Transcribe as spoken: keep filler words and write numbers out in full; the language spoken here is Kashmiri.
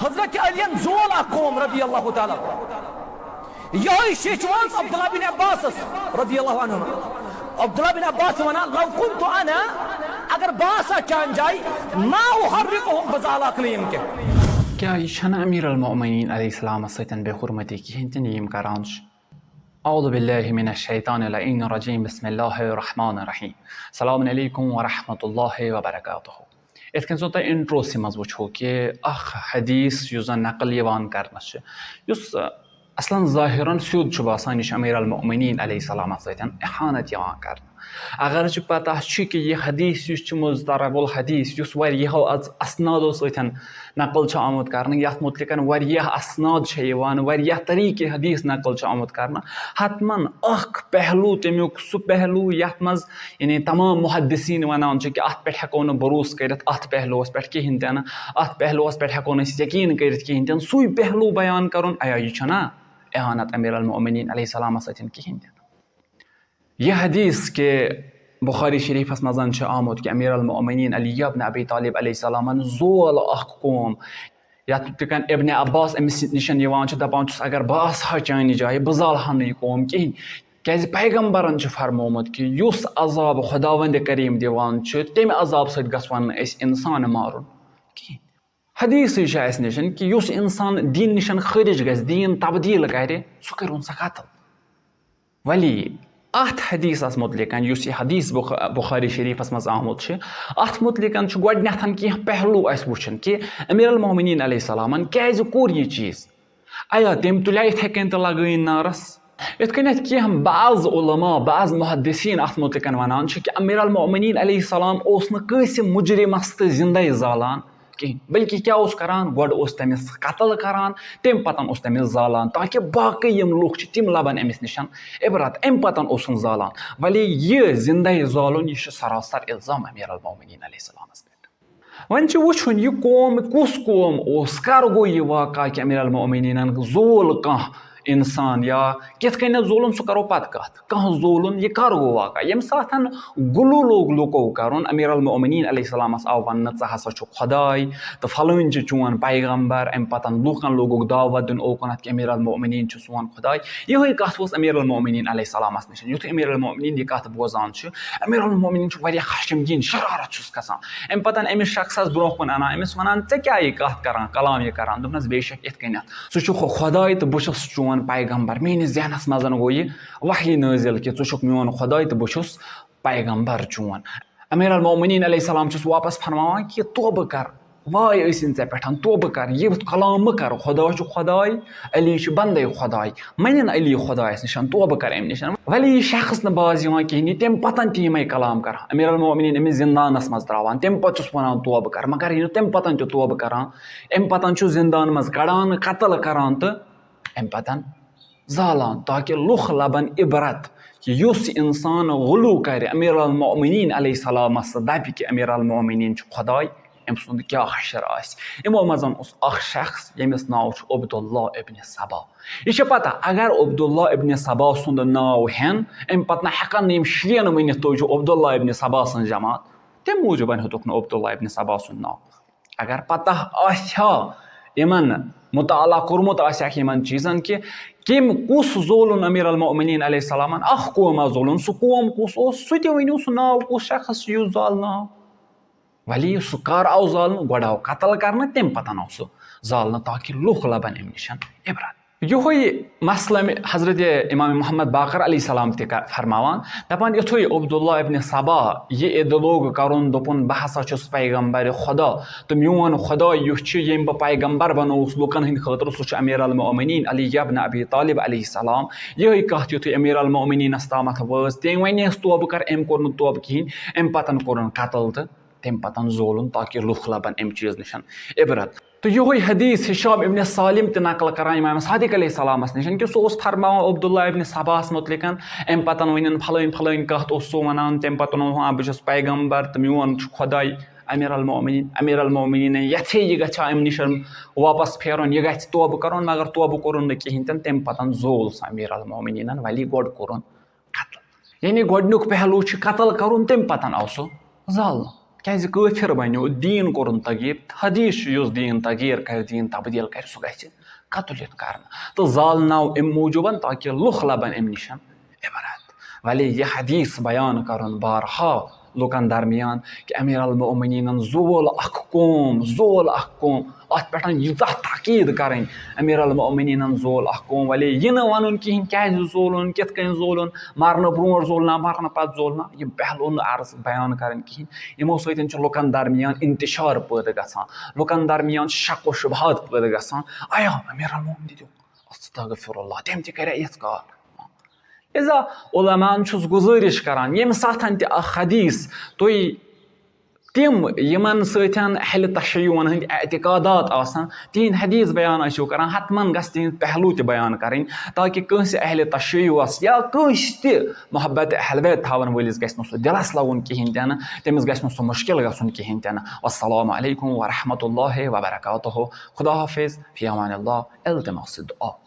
حضرت علی ین زول اکھ قوم رضی اللہ تعالیٰ عنہ۔ یہے شیچھ وان عبداللہ بن عباسس رضی اللہ عنہ۔ عبداللہ بن عباس چھُ ونان، لو کنت انا، اگر بہٕ آسہٕ ہا چانہِ جایہِ، ما احرقہم، بہٕ زالہٕ ہاکھ نہٕ یِم کینٛہہ۔ کیٛاہ یہِ چھَنہٕ امیر المؤمنین علیہ السلامس سۭتۍ بے حرمتی کِہیٖنۍ تہِ نہٕ یِم کران چھِ؟ اعوذ باللہ من الشیطان اللعین الرجیم، بسم اللہ الرحمن الرحیم۔ السلام علیکم ورحمۃ اللہ وبرکاتہ۔ یِتھ کٔنۍ زَن تۄہہِ انٹروسٕے منٛز وٕچھو کہِ اکھ حدیث یُس زَن نقل یِوان کرنہٕ چھُ، یُس، آ، اصلاً ظٲہِرَن سیوٚد چھُ باسان، یہِ چھُ امیر المؤمنین علیہ السلامَس سۭتۍ اہانت یِوان کرنہٕ۔ اگر چھُ پتہ چھُ کہِ یہِ حدیث یُس چھُ مضطرب الحدیث، یُس واریاہو از-، اسنادو سۭتۍ نقل چھُ آمُت کرنہٕ، یَتھ مُتعلِقَن واریاہ اسناد چھِ یِوان، واریاہ طریقے حدیث نقل چھُ آمُت کرنہٕ، حتماً اکھ پہلو تَمیُک، سُہ پہلو یَتھ منٛز یعنی تمام محدثین ونان چھِ کہِ اتھ پٮ۪ٹھ ہٮ۪کو نہٕ بروسہٕ کٔرِتھ، اتھ پہلوس پٮ۪ٹھ کِہینۍ تہِ نہٕ، اتھ پہلوس پٮ۪ٹھ ہٮ۪کو نہٕ أسۍ یقین کٔرِتھ کِہینۍ تہِ نہٕ۔ سُے پہلو بیان کرُن، ایا یہِ چھُنہ اہانت امیر المؤمنین علیہ السلامس سۭتۍ کِہینۍ تہِ نہٕ؟ یہِ حدیث کہِ بخاری شریفس منٛز چھُ آمُت کہِ امیر المؤمنین علی ابن ابی طالب علیہ السلامن زول اکھ قوم، یتھ تہِ کٔنۍ ابن عباس أمِس نِش یِوان چھُ، دپان چھُس، اگر بہٕ آسہٕ ہا چانہِ جایہِ، بہٕ زالہٕ ہا نہٕ یہِ قوم کِہینۍ۔ کیازِ پیغمبرن چھُ فرمومُت کہِ یُس عذاب خداوند کریم دِوان چھُ، تمہِ عذاب سۭتۍ گژھون نہٕ أسۍ انسان مارُن کِہینۍ۔ حدیثٕے چھُ اسہِ نِش کہِ یُس انسان دین نِش خٲرج گژھِ، دین تبدیل کرِ، سُہ کٔرِہُن سا قتل۔ ولی اتھ حدیثس متعلق، یُس یہِ حدیث بخ-، بخاری شریفس منٛز آمُت چھُ، اتھ متعلق چھُ گۄڈٕنیتھ کینٛہہ پہلو اسہِ وٕچھُن کہِ امیر المؤمنین علیہ السلامن کیازِ کوٚر یہِ چیٖز۔ ایا تٔمۍ تُلیا یِتھے کٔنۍ تہٕ لگٲوِن نارس؟ یِتھ کٔنٮ۪تھ کینٛہہ بعض علماء، بعض محدثین اتھ متعلق ونان چھِ کہِ امیر المؤمنین علیہ السلام اوس نہٕ کٲنٛسہِ مجرمس تہٕ زندے زالان کِہینۍ، بلکہِ کیٛاہ اوس کران؟ گۄڈٕ اوس تٔمِس قتل کران، تَمہِ پتہٕ اوس تٔمِس زالان، تاکہِ باقٕے یِم لُکھ چھِ، تِم لبن أمِس نِش عبرت۔ اَمہِ پتہٕ اوسُن زالان۔ ولی یہِ زندے زالُن، یہِ چھُ سراسر الزام امیر المؤمنین علیہ السلامس پٮ۪ٹھ۔ وۄنۍ چھُ وٕچھُن، یہِ قوم کُس قوم اوس، کر گوٚو یہِ واقعہ کہِ امیر المؤمنینن زول کانٛہہ انسان یا کِتھ کٔنٮ۪تھ زولُن، سُہ کرو پتہٕ کتھ۔ کانٛہہ زولُن، یہِ کر گوٚو واقعہ؟ ییٚمہِ ساتہٕ گُلو لوگ لُکو کرُن، امیر المؤمنین علیہ السلامس آو وننہٕ، "ژٕ ہسا چھُکھ خداے تہٕ فلٲنۍ چھُ چون پیغمبر"، امہِ پتہٕ لوٗکن لوگُکھ دعوت دیُن اوکُنتھ کہِ امیر المؤمنین چھُ سون خداے۔ یِہوٚے کتھ اوس امیر المؤمنین علیہ السلامس نِش۔ یُتھُے امیر المؤمنین یہِ کتھ بوزان چھُ، امیر المؤمنین چھُ واریاہ خشمگین، شرارت چھُس کھسان۔ امہِ پتہٕ أمِس شخصس برونٛہہ کُن انان، أمِس ونان، "ژےٚ کیٛاہ یہِ کتھ کران، کلام یہِ کران؟" دوٚپنس، "بے شک یِتھ کٔنٮ۪تھ، ژٕ چھُکھ خداے تہٕ بہٕ چھُس چون پیغمبر، میٲنِس ذہنس منٛز گوٚو یہِ وحی نٲزِل کہِ ژٕ چھُکھ میون خداے تہٕ بہٕ چھُس پیغمبر چون۔" امیر المؤمنین علیہ السلام چھُس واپس فرماوان کہِ توبہٕ کر، واے ٲسِن ژےٚ پٮ۪ٹھ، توبہٕ کر، یہِ کلام مہٕ کر، خدا چھُ خداے، علی چھُ بندے خداے، مہ نِن علی خدایس نِش، توبہٕ کر امہِ نِش۔ ولی یہِ شخص نہٕ باز یِوان کِہیٖنۍ، یہِ تَمہِ پتہٕ تہِ یِمے کلام کران۔ امیر المؤمنین أمِس زندانس منٛز تراوان، تَمہِ پتہٕ چھُس ونان توبہٕ کر، مگر یہِ نہٕ تَمہِ پتہٕ تہِ توبہٕ کران، امہِ پتہٕ چھُ زندان منٛز کڑان، قتل کران تہٕ امہِ پتہٕ زالان، تاکہِ لُکھ لبن عبرت کہِ یُس انسان غلو کرِ امیر المؤمنین علیہ السلامس، دپہِ کہِ امیر المؤمنین چھُ خداے، أمۍ سُنٛد کیٛاہ حشر آسہِ۔ یِمو منٛز اوس اکھ شخص، ییٚمِس ناو چھُ عبداللہ ابن سبا۔ یہِ چھِ پتہ، اگر عبداللہ ابن سبا سُنٛد ناو ہٮ۪ن، امہِ پتہٕ نہ ہٮ۪کن نہٕ یِم شیٖن ؤنِتھ، "تُہۍ چھِو عبداللہ ابن سبا سٕنٛز جماعت"۔ تَمہِ موٗجوٗبن ہیوٚتُکھ نہٕ عبداللہ ابن سبا سُنٛد ناو۔ اگر پتہ آسہِ ہا، یِمن مطالعہ کوٚرمُت آسہِ ہا یِمن چیٖزن کہِ کٔمۍ کُس زولُن امیر المؤمنین علیہ السلامن، اکھ قوما زولُن، سُہ قوم کُس اوس، سُہ تہِ ؤنِو، سُہ ناو کُس شخص چھُ یُس زالنہٕ آو۔ ولی سُہ کر آو زالنہٕ؟ گۄڈٕ آو قتل کرنہٕ، تَمہِ پتہٕ آو سُہ زالنہٕ، تاکہِ لُکھ لبن امہِ نِش عبرت۔ یِہوٚے مسلہٕ حضرت امام محمد باقر علیہ السلام تہِ کر-، فرماوان، دپان، یُتھُے عبداللہ ابن سبا یہِ اِدٕ لوگ کرُن، دوٚپُن، "بہٕ ہسا چھُس پیغمبر خدا، تہٕ میون خدا یُس چھُ، ییٚمۍ بہٕ پیغمبر بنووُس لُکن ہٕنٛدِ خٲطرٕ، سُہ چھُ امیر المؤمنین علی ابن ابی طالب علیہ السلام۔" یِہوٚے کتھ یُتھُے امیر المؤمنینس تامتھ وٲژ، تٔمۍ ونے، "توبہٕ کر"، أمۍ کوٚر نہٕ توبہٕ کِہینۍ، امہِ پتن کوٚرُن قتل تہٕ تَمہِ پتہٕ زولُن، تاکہِ لُکھ لبن اَمہِ چیٖز نِش عبرت۔ تہٕ یِہوٚے حدیث ہشام ابن سالم تہِ نقل کران امام صادق علیہ السلامس نِش کہِ سُہ اوس فرماوان عبداللہ ابن سباہس متعلقن، اَمہِ پتہٕ ؤنِن پھلٲنۍ پھلٲنۍ کتھ اوس سُہ ونان، تَمہِ پتہٕ اوس ونان، "بہٕ چھُس پیغمبر تہٕ میون چھُ خداے امیر المؤمنین۔" امیر المؤمنین یژھے یہِ گژھِ ہا اَمہِ نِش واپس پھیرُن، یہِ گژھِ توبہٕ کرُن، مگر توبہٕ کوٚرُن نہٕ کِہینۍ تہِ نہٕ۔ تَمہِ پتہٕ زول سُہ امیر المؤمنینن، ولی گۄڈٕ کوٚرُن قتل۔ یعنی گۄڈٕنیُک پہلو چھُ قتل کرُن، تَمہِ پتہٕ آو سُہ زالنہٕ۔ کیازِ کٲفِر بنیو، دیٖن کوٚرُن تغیٖر۔ حدیث چھُ، یُس دیٖن تغیٖر کرِ، دیٖن تبدیٖل کرِ، سُہ گژھِ قتل یُن کرنہٕ۔ تہٕ زالناو امہِ موٗجوٗبن تاکہِ لُکھ لبن امہِ نِش عبرت۔ ولی یہِ حدیث بیان کرُن بارہا لُکن درمیان کہِ امیر المومنینن زول اکھ قوم، زول اکھ قوم، اتھ پٮ۪ٹھ ییٖژاہ تاکید کرٕنۍ، امیر المومنینن زول اکھ قوم، ولی یہِ نہٕ ونُن کِہیٖنۍ کیازِ زولُن، کِتھ کٔنۍ زولُن، مرنہٕ برونٛٹھ زولنا، مرنہٕ پتہٕ زولنا، یِم پہلو نہٕ عرض بیان کرٕنۍ کِہیٖنۍ۔ یِمو سۭتۍ چھُ لُکن درمیان انتشار پٲدٕ گژھان، لُکن درمیان شک و شبہات پٲدٕ گژھان۔ آیا امیر المومنین دیُت استغفر اللہ، تٔمۍ تہِ کرے یِتھ کار؟ لہذا علماءن چھُس گُزٲرِش کران، ییٚمہِ ساتہٕ تہِ اکھ حدیث تُہۍ تِم یِمن سۭتۍ اہل تشیعن ہٕنٛدۍ اعتقادات آسن، تِہنٛدۍ حدیث بیان ٲسِو کران، حتمن گژھِ تِہنٛدۍ پہلو تہِ بیان کرٕنۍ، تاکہِ کٲنٛسہِ اہل تشیعس یا کٲنٛسہِ تہِ محبت اہل بیت تھاون وٲلِس گژھِ نہٕ سُہ دِلس لگُن کِہینۍ تہِ نہٕ، تٔمِس گژھِ نہٕ سُہ مُشکِل گژھُن کِہینۍ تہِ نہٕ۔ والسلام علیکم ورحمۃ اللہ وبرکاتہ۔ خدا حافظ، فی امان اللہ، التماس دعا۔